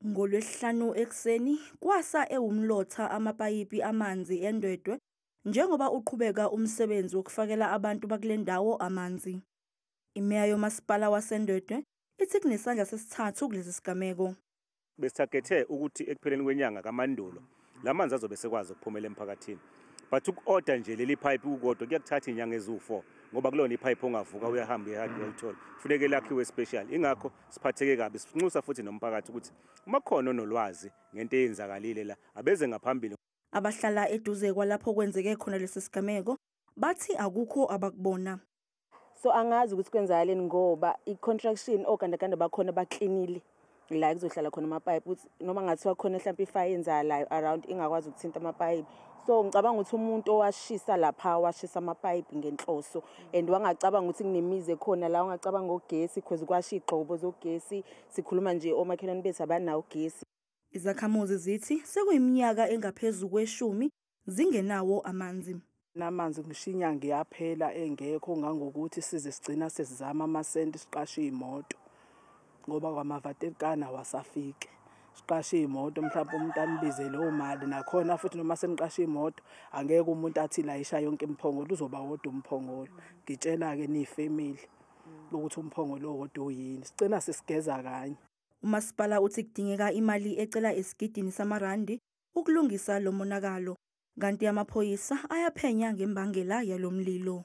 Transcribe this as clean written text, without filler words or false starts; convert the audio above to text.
NgoLwesihlanu ekuseni kwasa ewumlotha amapayipi amanzi eNdwedwe njengoba uqhubeka umsebenzi wokufakela abantu bakule ndawo amanzi. Imeya yomasipala waseNdwedwe ithi kunesandla sesithathu kulesi sigameko. Besithagethe ukuthi ekupheleni kwenyanga kaMandulo la manzi azobe sekwazi ukuphumela emphakathini, but uku-order nje leli pipe kukodwa kuyakuthatha inyanga eziwu-4, ngoba kulona ipipe ongavuka uyahamba uyahamba uyayithola, kufuneke lakhiwe special. Ingakho siphatheke kabi, sinxusa futhi nomphakathi ukuthi uma kukhona onolwazi ngento eyenzakalile la abeze ngaphambili. Abahlala eduze kwalapho kwenzeke khona lesi sigameko bathi akukho abakubona. So angazi ukuthi kwenzakaleni, ngoba i-construction ogandaganda bakhona baklinile la kuzohlala khona amapayipi, ukuthi noma ngathiwa khona mhlawumpe ifire eyenzakalayo around ingakwazi ukuthinta amapayipi. So ngicabanga ukuthi umuntu owashisa lapha washisa amapayipi ngenhloso, and wangacabanga ukuthi kunemizi ekhona la, wangacabanga ogesi, because kwasha iy'gxobo zogesi. Sikhuluma nje omakhelwane bethu abanawo ugesi. Izakhamuzi zithi sekuyiminyaka engaphezu kweshumi zingenawo amanzi. Namanzi ngisho inyanga iyaphela engekho, ngangokuthi size sigcina sesizama amasenti siqashe iy'moto, ngoba kwamavatekana awasafiki. Siqashe iy'moto, mhlawumpe umuntu anibize leyo mali, nakhona futhi noma seniqashe imoto angeke umuntu athi layisha yonke imiphongolo, uzoba wodwa umphongolo. Ngitshela-ke niyifemili ukuthi umphongolo owodwa uyini, sigcina sesigeza kanye. Umasipala uthi kudingeka imali ecela esigidini samarandi ukulungisa lo monakalo, kanti amaphoyisa ayaphenya ngembangela yalo mlilo.